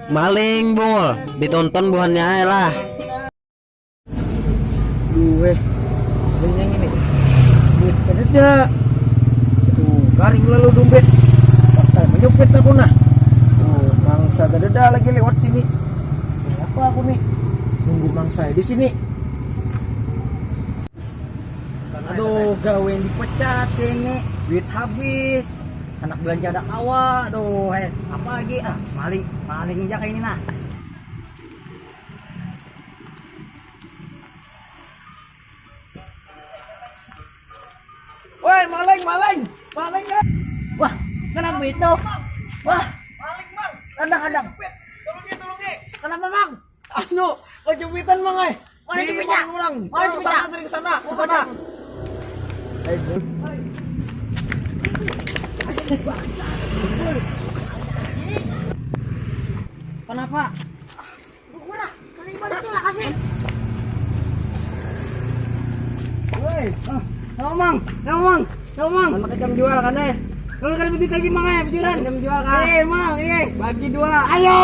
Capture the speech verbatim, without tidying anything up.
Maling, Bungul. Ditonton buhannya aja lah. Duh, eh. Ini yang ini. Duit kadada. Tuh, garing lalu dompet. Pakai menyupit aku nah. Tuh, mangsa kadada lagi lewat sini. Ini apa aku nih? Nunggu mangsa di sini. Aduh, gawe yang dipecat ini. Duit habis. Anak belanja ada kawa. Aduh, eh, apa lagi? Ah, maling, maling aja kayak ini nah. Woi, maling, maling, maling ya. Wah, kenapa itu? Wah, maling, Mang. Kadang, kadang. Tulungi, tulungi. Kenapa, Mang? Anu, kejepitan, Mang, eh. Mana di jepitnya? Orang. Mana jepitnya? Sana, dari sana, ke sana. Ayo. Kenapa? Woi, ah, tahu, Mang, tahu, Mang, tahu, Mang. Mana kita jual kan, eh? Kalau kada begitu lagi, Mang, eh, bujuran. Kita jual kan? Eh, Mang, eh. Bagi dua. Ayo.